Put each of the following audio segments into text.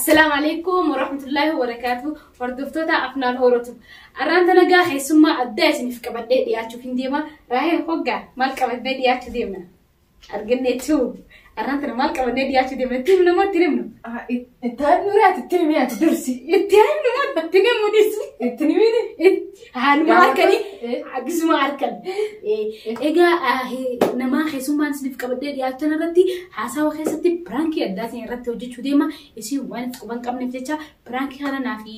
Assalaamu alaikum warahmatullaahi wabarakaatu. Hordoftoota Afnaan Hoorotu. Arraan tana gaa keessummaa addaa isiniif qabadhee dhiyaachuuf hin deema. Raahel hoggaa maal qabannee dhiyaachuu deemna? Arganneetu. Arraan tana maal qabannee dhiyaachuu deemna? Itti himna moo itti himnu? Itti himnu itti himi ati dursi. Itti himnu moo itti himnu dhisi? Itti himini. Haaluma harkanii gisuma harkan. Egaa namaa keessummaan isiniif qabadhee dhiyaachuu irratti haasawa keessatti piraankii addaatiin irratti hojjechuu deema. Isin waan itti quban qabneef jecha piraankii kana naa fi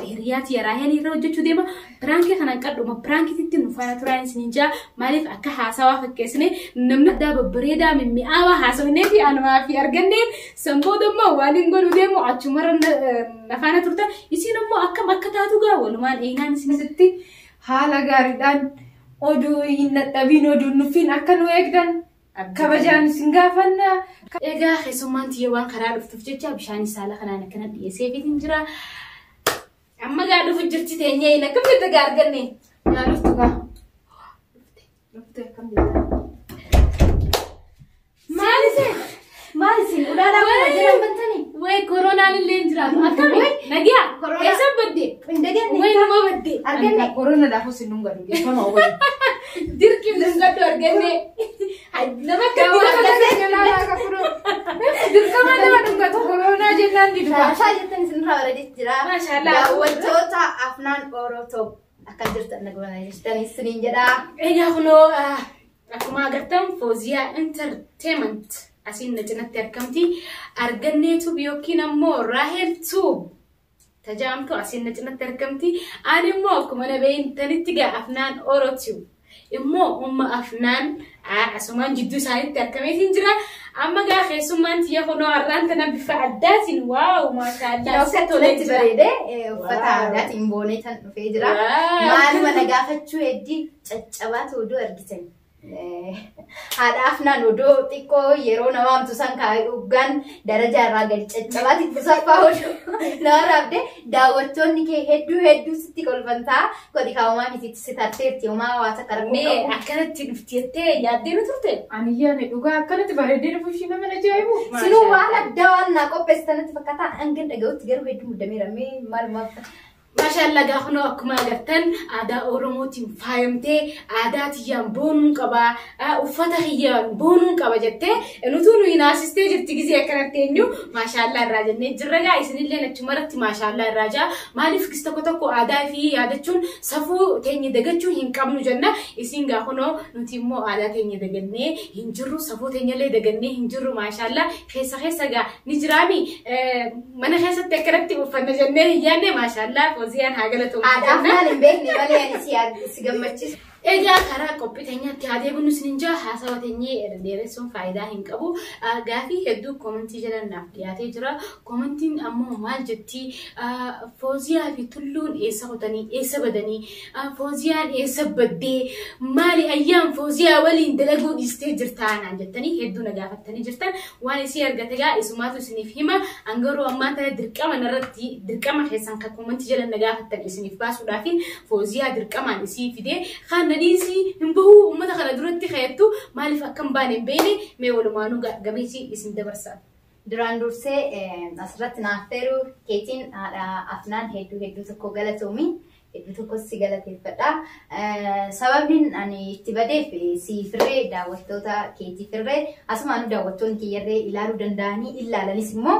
hiriyaati Raahel irra hojjechuu deema. Piraankii kana qadhuma piraankiitti nu faana turaan isiniin jaa maaliif akka haasawaa fakkeessine namni addaa babbareedaa mimmi'aawaa haasofnee fi anumaa fi argannee san booda immoo waan hin godhu deemu achumarra na faana turtan isin immoo akkam akka taatu gaa walumaan eenaan isin Sitti haala gaariidhaan oduu hin dadhabiin oduu nuffiin akka nu eegdan kabajaan isin gaafanna. Egaa keessummaan tiyya waan karaa dhuftuuf jecha bishaan saala kanaan akkana dhiyeesseefiitiin jira. Amma gaa dhufu jirti teenyee hin akkam jette gaa arganne. Yaa dhuftu gaa. Dhufte akkam jetta? Maal isin? Maal isin ulaalaa kana jiran bantanii? Way koronaan illee hin jiraatu. Akkami? Nagiyaa? Koronaa. Eessa badde? Hin daganne. Way nama badde. Arganne. Koronaadhaaf isin nun gadu geeffama wayii. Dirqii dhungadhu arganne. Nama akkatti Dirqama nama dhungatu koronaa jennaan ni dhufa. Shaashaa jettan isinirraa bareedee jira. Maashaallah. Daawwattoota Afnaan Orotoo akka jirtan nagumana jirtan isiniin jedha. Egaa kunoo akkuma agartan Fooziyaa Entertainment asiin na cinatti argamti. Argannee Tube yookiin ammoo Raahel Tube tajaamtu asiin na cinatti argamti. Ani immoo akkuma na beektanitti gaa Afnaan Oro Tube immoo umma Afnaan asumaan jidduu isaaniitti argameetiin jira. Amma gaa keessummaan tiyya kunoo har'aan tana bifa addaatiin wow maashaallah. Akka tolatti bareedee uffata aadaatiin boonee kan dhufee jira. Maaluma na gaafachuu heddii caccabaatu oduu argitan. Haadha Afnaan odoo xiqqoo yeroo nama hamtu san dhugaan daraja irraa gadi caccabaatti busaffaa oduu nama raabde daawwattoonni kee hedduu hedduu sitti kolfantaa godhi kaa'umaa mitiitti si tarteerti homaa waa takka rakkoo Mee qabu. akkanatti dhufti jettee yaaddee nu turte? Ani yaane dhugaa akkanatti bareedee dhufu ishii nama ajaa'ibu. Sinuu waan addaa waan naa qopheessitanatti fakkaata hangin dhaga'utti garuu hedduu muddameera mee maalumaaf. Maashaallah gaa kunoo akkuma agartan aadaa Oromootiin faayamtee aadaa tiyyaan boonuun qaba uffata kiyyaan boonuun qaba jettee nutuu nu hinaasistee jirti gizee akkanatti eenyu maashaallah irraa jennee jirra gaa isinillee achumarratti maashaallah irraa jaa maaliif gis tokko tokko aadaa fi yaadachuun safuu teenya dagachuu hin qabnu jenna isin gaa kunoo nuti immoo aadaa teenya dagannee hin jirru safuu teenyallee dagannee hin jirru maashaallah keessa keessa gaa ni jiraami mana keessatti akkanatti uffanna jennee hin yaadne maashaallah Fooziyaan haa galatoomtu Haadha jenna. Afnaan hin beekne malee ani si gammachiisu. Egaa karaa qophii teenyaatti haa deebinu isinin jaa haasawa teenyee dheeressuun faayidaa hin qabu. Gaafii hedduu koomentii jala naaf dhiyaatee jira. Koomentiin ammoo maal jetti? Fooziyaa fi Tulluun eessa kutanii? Eessa badanii? Fooziyaan eessa baddee? Maali ayyaan Fooziyaa waliin dalaguu dhiistee jirtaa naan jettanii hedduu na gaafattanii jirtan. Waan isii argate gaa isumaatu isiniif hima. Angaruu ammaan tana dirqama narratti dirqama keessan kan koomentii jala na gaafattan isiniif baasuudhaafin Fooziyaa dirqamaan isii fidee kan na dhiisii hin bahuu uummata kana duratti kayattu maaliif akka hin baane hin beekne mee walumaanuu gameessi isin dabarsa. Duraan dursee asirratti naaf feeruu keetiin haadha Afnaan hedduu hedduu tokko galatoomi. Hedduu tokkos si galateeffadha. Sababni ani itti badeef siifirree daawwattoota keetiifirree asumaanuu daawwattoonni kiyyarree ilaaluu danda'anii ilaalanis immoo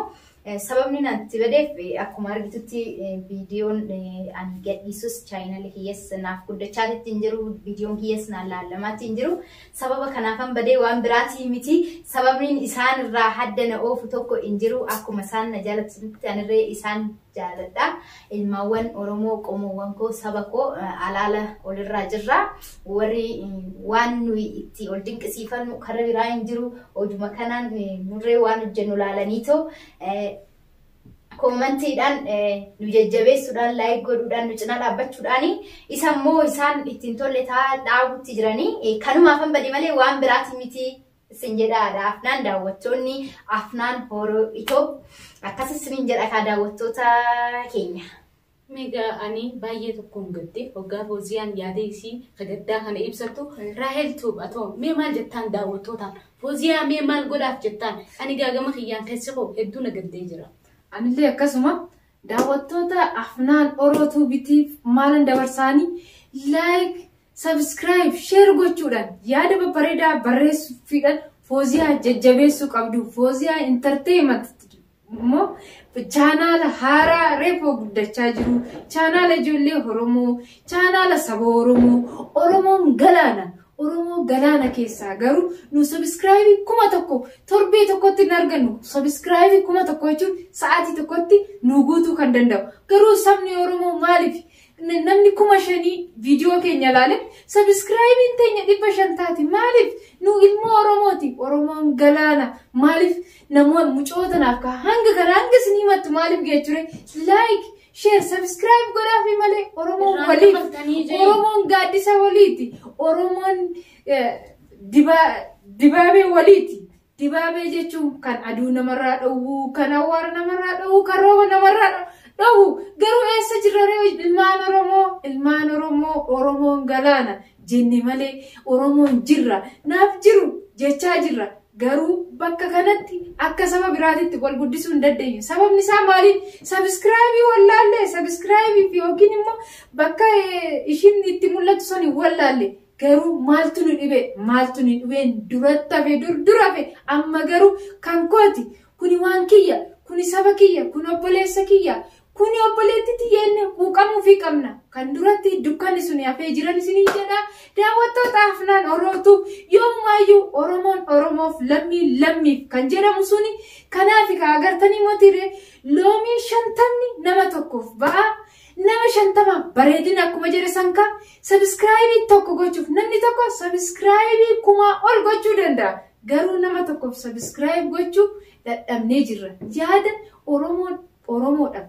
sababni ani itti badeef akkuma argitutti viidiyoon ani gadhiisus chaayinalii kiyyas naaf guddachaatitti hin jiru viidiyoon kiyyas naan laallamaatti hin jiru. Sababa kanaafan badee waan biraatii miti. Sababni isaan irraa hadda na oofu tokko hin jiru. Akkuma isaan na jaalatanitti anirree isaan jaaladha. Ilmaawwan Oromoo qomoowwan koo saba koo alaala olirraa jirra. Warri waan nuyi itti ol dinqisiifannu karra biraa hin jiru. Oduma kanaan nurree waan hojjennu laalaniitoo koomantiidhaan nu jajjabeessuudhaan like godhuudhaan nu cinaa dhaabbachuudhaan isa immoo isaan ittiin tolle ta'a dhaabutti jiranii kanumaafan bade malee waan biraati miti isin jedhaadha. Afnaan daawwattoonni Afnaan Horoo Itoo akkas isiniin jedha kaa daawwattoota keenya. Meegaa ani baay'ee tokkoon gadde hoggaa Fooziyaan yaada isii gaddaa kana ibsattu Raahel Tube atoo mee maal jettaan daawwattootaan Fooziyaa mee maal godhaaf jettaan ani gaagama kiyyaan keessi koo hedduu na gaddee jira. Anillee akkasuma daawwattoota Afnaan Oroo Tuubitiif maalan dabarsaanii like, subscribe, share gochuudhaan yaada babbareedaa barreessuufiidhaan Fooziyaa jajjabeessuu qabdu. Fooziyaa Entertainment immoo chaanaala haaraa reefoo guddachaa jiru. Chaanaala ijoollee Oromoo, chaanaala saba Oromoo, Oromoon galaana. Oromoo galaana keessaa garuu nu subscribe 1000 torbee tokkotti hin argannu. Subscribe 1000 jechuun sa'aatii tokkotti nu guutuu kan danda'u. Garuu sabni Oromoo maaliif namni 5000 viidiyoo keenya ilaale subscribeiin teenya 500 taati? Maaliif nu ilmoo Oromooti? Oromoon galaana. Maaliif namoonni mucoota naaf kaa hanga kana hanga isin himattu maaliif geechure? Like, share, subscribe godhaafi malee Oromoon Irraan waliif kafaltanii jee. Oromoon gaaddisa waliiti. Oromoon dibaabee waliiti. Dibaabee jechuun kan aduu namarraa dhowwu, kan awwaara namarraa dhowwu, kan rooba namarraa dhowwu. Garuu eessa jirra ree ilmaan Oromoo? Ilmaan Oromoo, Oromoon galaana jenne malee Oromoon jirra. Naaf jiru jechaa jirra. Garuu bakka kanatti akka saba biraatitti wal guddisuu hin dandeenyu. Sababni isaa maali? Subscribe wallaalle, subscribe yookiin immoo bakka ishiin itti mul'atu sani wallaalle. Garuu maaltu nu dhibe? Maaltu nu dhibeen duratti hafe, dur dura hafe. Amma garuu kan kooti. Kuni waan kiyya, kuni saba kiyya, kun obboleessa kiyya, kuni obboleetti tiyyenne quuqamuufii qabna. Kan duratti dukkanni sun hafee jiran isinii jedha. Daawwattoota Afnaan Orootu yoomumaayyuu Oromoon Oromoof, lammii lammiif kan jedhamu suni kanaaf ka agartanii motiree loomii 50 nama tokkoof ba'a. Nama 50 bareedina akkuma jedhe sanka subscribe tokko gochuuf namni tokko subscribe 1000 ol gochuu danda'a. Garuu nama tokkoof subscribe gochuu dadhabnee jirra. Yaada Oromoon Oromoodhaaf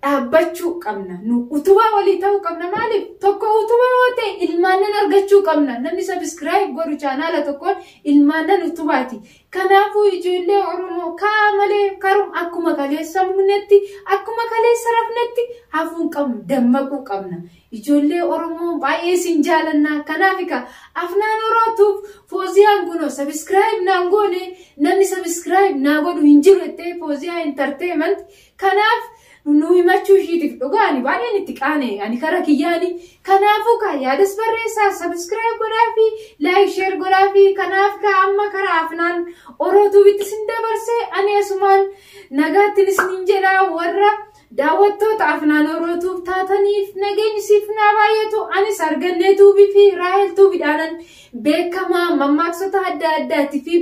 dhaabbachuu qabna. Nu utubaa walii ta'uu qabna. Maaliif tokko utubaa yoo ta'e ilmaannan argachuu qabna. Namni subscribe godhu chaanaala tokkoon ilmaannan utubaati. Kanaafuu ijoollee Oromoo kaa malee karum akkuma kaleessa muknetti, akkuma kaleessa rafnetti hafuu hin qabnu, dammaquu qabna. Ijoollee Oromoo baay'ee isin jaalannaa. Kanaaf egaa Afnaan Orootuuf Fooziyaan kunoo subscribe naan goone, namni subscribe naa godhu hin jiru jettee Fooziyaa Entertainment. Kanaaf nu himachuu ishiitiif dhugaa ani baay'een itti qaane ani kara kiyyaani. Kanaafuu kaa yaadas barreessaa, subscribe godhaa fi like, share godhaa fi kanaaf kaa amma karaa Afnaan Orootuufitti isin dabarsee ani asumaan nagaattiin isiniin jedha. Warra daawwattoota Afnaan Orootuuf taataniif nageenyi siif naa baay'atu. Anis Argannee Tuubii fi Raahel Tuubiidhaanan beekamaa mammaaksota adda addaatii fi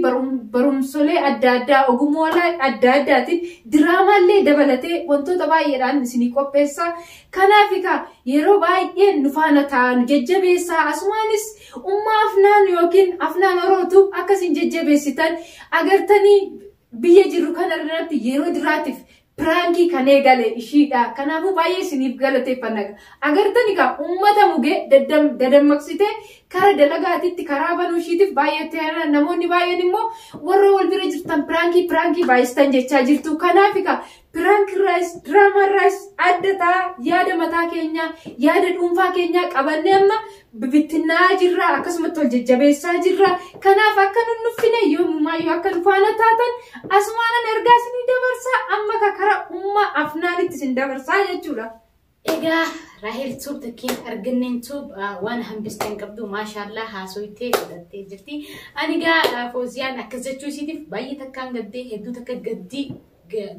barumsolee adda addaa, ogummoolaa adda addaatiin, diraamaallee dabalatee wantoota baay'eedhaan isinii qopheessa. Kanaaf egaa yeroo baay'ee nu faana ta'aa, nu jajjabeessaa. Asumaanis ummaa Afnaan yookiin Afnaan Orootuuf akkasiin jajjabeessitan agartanii biyya jirru kana irratti yeroo duraatiif prank kan eegale ishiidha. Kanaafuu baay'ee isiniif galateeffanna. Agartani egaa uummata mugee dadammaqsitee kara dalagaatitti karaa banuu ishiitiif baay'ee ta'eera. Namoonni baay'een immoo warra wal bira jirtan prank prank baay'istan jechaa jirtu. Kanaaf egaa prank irraas diraamaa irraas adda ta'a. Yaada mataa keenyaa, yaada dhuunfaa keenyaa qabannee amma bibittinnaa'aa jirra. Akkasumatti wal jajjabeessaa jirra. Kanaaf akka nu nuffine, yoomumaayyuu akka nu faana taatan asumaanan ergaa isinii dabarsaa. Amma karaa ummaa Afnaanitti isin dabarsaa jechuudha. Egaa Raahel Tuub takkiin Arganneen Tuub waan hambistee hin qabdu, maashaallah, haasoytee godhattee jirti. Ani egaa Fooziyaan akkas jechuu isiitiif baay'ee takkaan gaddee, hedduu takka gaddii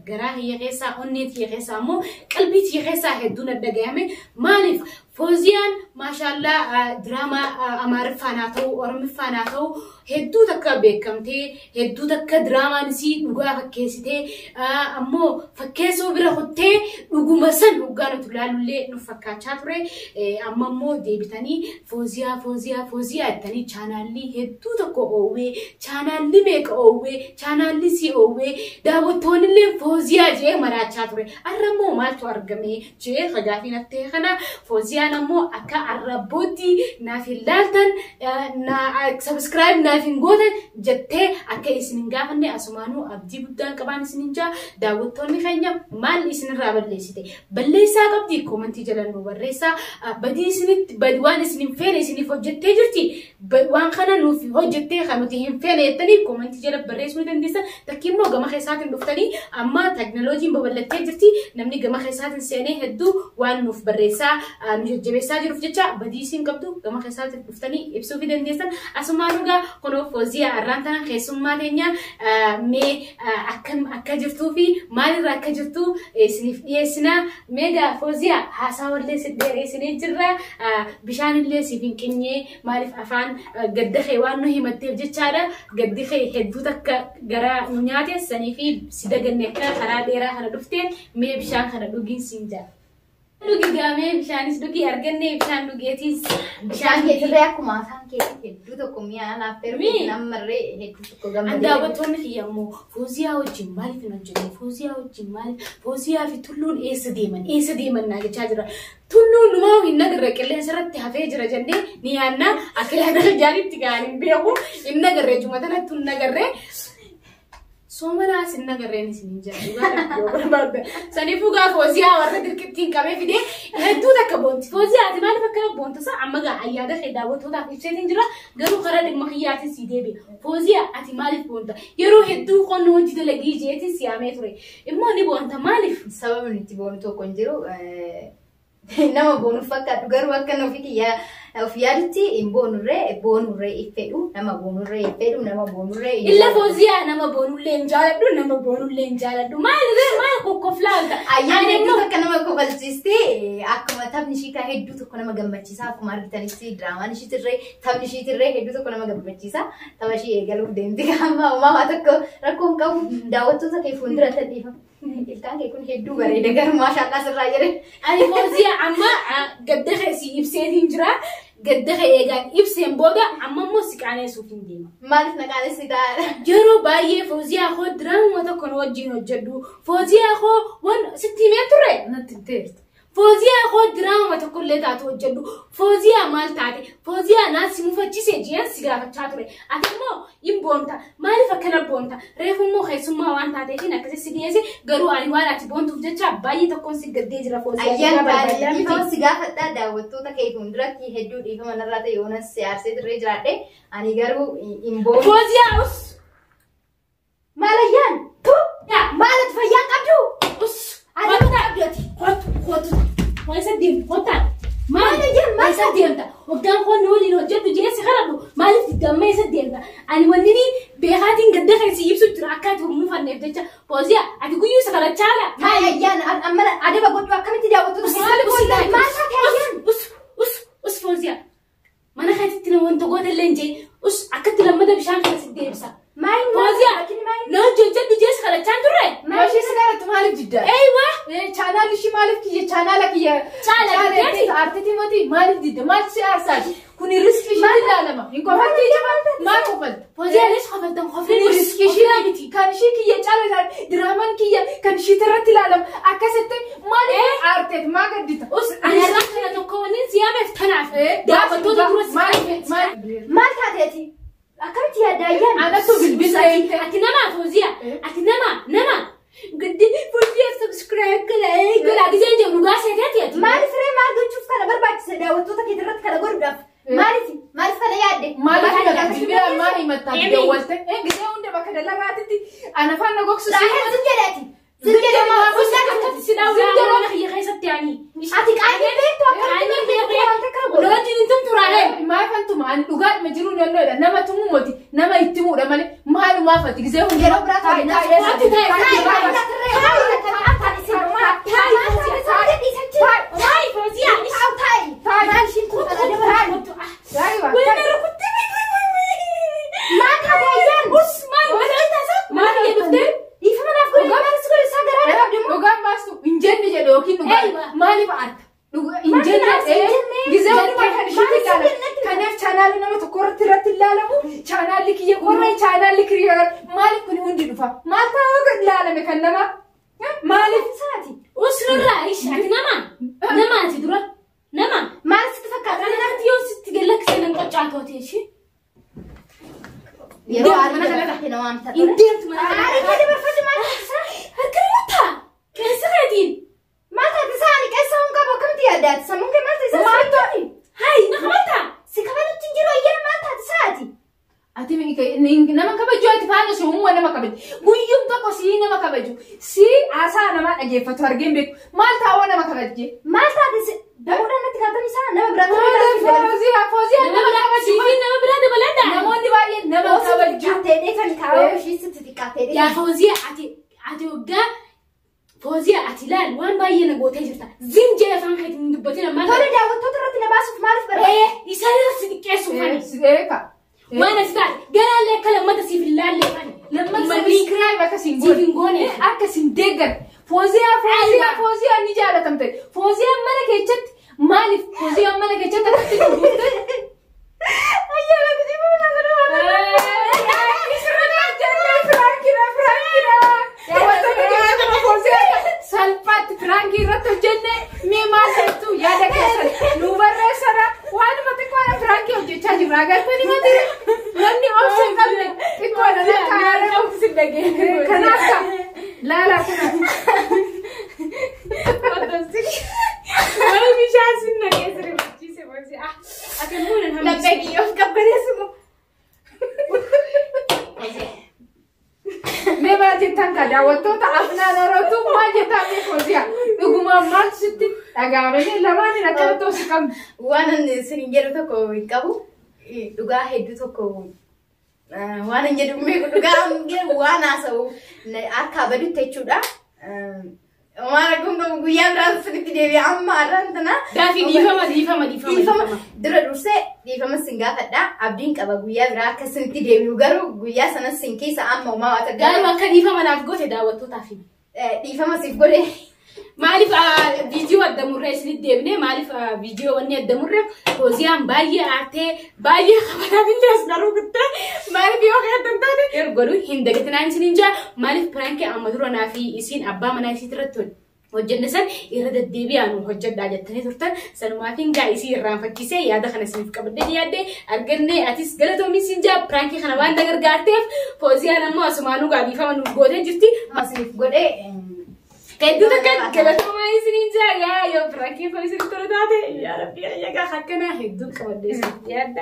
garaa kiyya keessaa, onnee tiyya keessaa immoo qalbii tiyya keessaa hedduu na dhagayame. Maaliif Fooziyaan maashaallah diraamaa Amaariffaan haa ta'u, Oromiffaan haa ta'u, hedduu takka beekamtee, hedduu takka diraamaan isii dhugaa fakkeessitee, ammoo fakkeessuu bira kuttee dhuguma san dhugaa nuti ilaalullee nu fakkaachaa ture. Amma immoo deebitanii Fooziyaa, Fooziyaa, Fooziyaa jettanii chaanaalli hedduu tokko oowwee, chaanaalli meeqa oowwee, chaanaalli si oowwee, daawwattoonnillee Fooziyaa jee maraachaa ture. Har'a immoo maaltu argame jee gaafii nattee kana Fooziyaan Fooziyaan ammoo akka arrabbootti naaf hin laaltan, subscribe naaf hin gootan jettee akka isin hin gaafanne asumaanuu abdii guddaan qabaan isin hin jaa. Daawwattoonni keenya, maal isinirraa balleessite? Balleessaa qabdi? Koomantii jala nu barreessaa. Badii isinitti waan isin hin feene isiniif hojjettee jirti. Waan kana nuuf hojjettee kan nuti hin feene jettanii koomantii jala barreessuu ni dandeessan. Takki immoo gama keessaatiin dhuftanii, amma teknooloojiin babal'attee jirti. Namni gama keessaatiin seenee hedduu waan nuuf barreessaa nu jajjabeessaa jiruuf jecha, badii isin qabdu gama keessaatiin dhuftanii ibsuu fi dandeessan. Asumaan dhugaa kunoo Fooziyaa arraan tana keessummaa teenya, mee akkam akka jirtuu fi maalirra akka jirtu isiniif dhiyeessina. Meegaa Fooziyaa, haasawallee si dheeressinee jirra. Bishaanillee siif hin qinyee, maaliif afaan gadda kee waan nu himatteef jechaadha. Gaddi kee hedduu takka gara nu nyaate sanii fi si daganne akka karaa dheeraa kana dhufte, mee bishaan kana dhugiin siin jaa. Dhugi gaamee, bishaanis dhugi, argannee bishaan dhugeetiis. Bishaan keetirree akkuma afaan keetii hedduu tokko mi'a naaf feeru, ammarree hedduu tokko gammadee. Daawwattoonni kiyya immoo Fooziyaa wajjin maaliif hin hojjenne? Fooziyaa wajjin maaliif? Fooziyaa fi Tulluun eessa deeman? Eessa deeman naa jechaa jira. Tulluun numaa hin nagarre, qilleensa irratti hafee jira jennee ni yaadna. Akka yaada jaaritti ga'an hin beeku. Hin nagarre, juma tanatti hin nagarre. Soomanaas hin nagarreen isin hin jedhu yoo barbaadda. Saniifuu gaafa Fooziyaa warra dirqittiin qabee fidee hedduu takka boonti. Fooziyaa, ati maaliif akkana boonta? Isa amma gaa ayyaada kee daawwattootaaf ibseetiin jira, garuu karaa dhimma kiyyaatiin sii deebi'a. Fooziyaa, ati maaliif boonta? Yeroo hedduu qonna hojii dalagii jeetiin si yaamee ture. Immoo ni boonta, maaliif? Sababni itti boonu tokko hin jiru. Nama boonuuf fakkaatu, garuu akka ofii kiyya of yaadutti hin boonurree, boonurree hin fedhu, nama boonurree hin fedhu, nama boonurree hin Illa Fooziyaa, nama boonullee hin jaaladhu, nama boonullee hin jaaladhu. Maal maal kokkoflaalta? Ayyaan hedduu takka nama kofalchiiste, akkuma taphni ishii kaa hedduu tokko nama gammachiisa. Akkuma argitanitti diraamaan ishiitirree, taphni ishiitirree hedduu tokko nama gammachiisa. Tapha ishii eegaluuf deemti, amma uumamaa tokko rakkoo hin qabu. Daawwattoota kee fuuldura dhiifama. Ilkaan kee kun hedduu bareeda garuu, maashaallaa sirraa jedhe. Ani Fooziyaa amma gadda kee si ibseetiin jira. Gadda kee eegaan ibseen booda amma immoo si qaaneessuuf hin deema. Maaliif na qaaneessitaa? Yeroo baay'ee Fooziyaa koo diraamuma tokko nu wajjin hojjedhu. Fooziyaa koo waan sitti himee turre. Natti himteerta. Fooziyaa koo diraamuma tokko illee taatu hojjedhu. Fooziyaa maal taate? Fooziyaa naan si mufachise jeen si gaafachaa ture. Ati immoo hin boonta. Maaliif akkana boonta? Reefu immoo keessummaa waan taateefin akkasii si dhiyeesse, garuu ani waan ati boontuuf jecha baay'ee tokkoon si gaddee jira, Fooziyaa. Ayyaan gaarii, dhiifama si gaafadhaa daawwattoota kee fuulduratti, hedduu dhiifama narraa ta'e yoonas si aarsee turree jiraadhe, ani garuu hin boonu. Fooziyaa, us! Maal ayyaan? Maal, ati fayyaa qabdu? Us! Ati qabdu ati. Kottu, kottu. Eessa deemtu? Kottaa. Maal ayyaan, maal? Eessa deemta? Waggaan koon waliin hojjedhu jee si kadhadhu. Maaliif didda? Eessa deemta? Ani wanni ni beekaatiin gadda kan si ibsu jira akka ati mufanneef jecha. Fooziyaa, ati guyyuu isa kadhachaadha. Maal ayyaan, amma adaba godhu, akkamitti daawwattoota Maal kee maal taate ayyaan? Us, us, us, Fooziyaa. Mana keetitti nama wanta goota illee hin jee. Us, akkatti lammata bishaan kana si deebisa. Maal? Fooziyaa, maal? na hojii hojjedhu jee si kadhachaa turre. Maal ishee si kadhattu, maaliif jidda? Eeywa. Chaanaal ishii maaliif kiyya, chaanaala kiyya. Chaanaala kiyyaati? Aartitii moti, maaliif didda? Maal si aarsaati? Kuni riskii ishii ilaalama. Hin kofaltii, maal kofalta? Fooziyaanis kofaltan Kuni kofli riskii ishii miti. Kan ishii kiyya caala, diraamaan kiyya kan ishii irratti ilaalama. Akkasitti maaliif aarteet maa gaddita? Us, ani har'aan kana tokko waliin si yaameef tanaaf. Daawwattoota dura si Maaliif? Maaliif? Maal taate ati? Akkamitti yaadda ayyaan? Anatu bilbila eente. Ati nama, Fooziyaa. Ati nama, nama. Gaddi Fooziyaa subscribe godhaa godhaa giseen jedhu dhugaa seeteeti ati. Maaliif ree, maal gochuuf kana barbaachisa daawwattoota kee irratti kana godhuudhaaf? Maaliif? Maaliif kana yaadde? Maaliif himata? Bilbila maa himattaa? Emi. Dawwalte. Gisee hunda bakka dalagaatitti ana afaan na gogsu. Raahel, sin jedhe ati. Sin jedhe, maal? Akkatti si daawwatu mana kiyya keessatti ani. Ati qaanii beektu, akkamitti beektu wanta kana godhu? Loojii hin tumturaalee. Maafan tuma? Ani dhugaadhuma jiruu naannoodha. Nama tumuu moti, nama itti muudha malee maalumaaf ati gisee hunda. Yeroo biraa Taa'e, ta'e. taa'e, Waanti ta'e, taa'e, taa'e, taa'e, Taa'e, Fooziyaa. taa'e, Wayii taa'e. na rukutte. Us, maal maal kiyya dhuftee? Dhugaan baastu hin jenne jedhe yookiin dhugaa Eeywa. maaliif aarta? Hin jenne gisee hundumaa kan ishiitti ilaalamu. Kanaaf chaanaalli nama tokko irratti ilaalamu, chaanaalli kiyya qorree, chaanaalli kiyya maaliif kuni hundi dhufa? Maal ta'uu ilaalame kan nama? Maaliif? Us, nurraa ish, ati nama, nama, ati dura nama. Ishee. Yeroo aarii dabarfatte na waamta ture. Hin deemtu mana kana. Aarii kee dabarfatte maal taate? Harka namoota keessa keetiin. Maal taate isaa ani qeessa hin qabu akkamitti yaaddaati? Sammuun kee maal taate? Maal taate? Hayi na kabaltaa. Si kabalutti hin jiru ayyana maal taate isaati? Ati nama kabaju ati faana si uumama nama kabaju. Guyyuun tokko sii nama kabaju. Sii haasaa namaa dhageeffatu argeen beeku. Maal taa'oo nama kabajje? Maal taate si damuudhaan natti kaatan isaa nama biraa ture. Fooziyaa fooziyaa nama kabaju. Siifii nama biraa dabaladhaa. Namoonni baay'een nama kabaju. Xiqqaattee dheetan kaa'oo ishii sitti xiqqaattee Yaa dheetan. Fooziyaa ati ati waggaa Fooziyaa ati ilaal waan baay'ee na gootee jirta. Zim jee afaan keetiin hin dubbatin ammaa. Tole daawwattoota irratti na baasuuf maaliif barbaadde? Isaan irra si xiqqeessuuf ani. Eeka. Waan ati taate garaallee akka lammata siif hin laallee ani. Lamman subscribe akka siin Siif hin goone. Akka siin deeggar. Fooziyaa fooziyaa fooziyaa ni jaalatamte. Fooziyaan mana keessatti maaliif fooziyaan mana keessatti akkatti gurgurte? Ayyaana kujibu na Salphaatti piraankii irratti hojjenne mee maal jettu yaada keessan nu barreessara waanuma xiqqoodha piraankii hojjechaa jirra agartanii mati namni obsa hin qabne xiqqoodha lakka kanaaf ka laalaa kana Wai bishaan sin naqee sirriifachiise Fooziyaa. Ati immoo nan hambise. Laphee kiyyoof qabbaneessumu. Mee maal jettan ka daawwattoota afnaan orootu maal jettan mee Fooziyaa dhugumaan maal sitti dhagaamanii lamaaniin akkanatti obsa qabdu. Waan ani isin jedhu tokko hin qabu. Dhugaa hedduu tokko waan hin jedhu beeku dhugaa hin jedhu waan haasa'u harkaa badutti jechuudha. Waan akkuma qabu guyyaa biraan sinitti deebi'a amma har'aan tana. Daafii dhiifama dhiifama dhiifama. Dhiifama dura dursee dhiifama sin gaafadha. Abdiin qaba guyyaa biraa akka sinitti deebi'u garuu guyyaa sanas sin keessa amma homaa waan Garuu ta'eef akka dhiifama naaf goote daawwattootaaf himi. dhiifama siif godhe. Maaliif viidiyoo adda murree isinitti deebinee maaliif viidiyoo wanni adda murreef Fooziyaan baay'ee aartee baay'ee kabalaaf illee as naruu guttee maaliif yoo kan adda hin taane yeroo godhu hin dagatinaan isiniin jaa maaliif piraankii amma dura naa fi isiin abbaa manaa isiit irratti hojjenne san irra deddeebi'aa nu hojjedhaa jettanii turtan sanumaafin gaa isii irraanfachiisee yaada kana isiniif qabadhee dhiyaadde arganne atis galatoomi siin jaa piraankii kana waan na gargaarteef Fooziyaan ammoo asumaanuu gaa dhiifama nuuf gootee jirti. Siif godhe. Hedduu takka galatoomaa isiniin jaa yaa yoo piraankii kun isin tola taate yaa rabbi ayyagaa akkanaa hedduu qabadhee isinitti yaadda.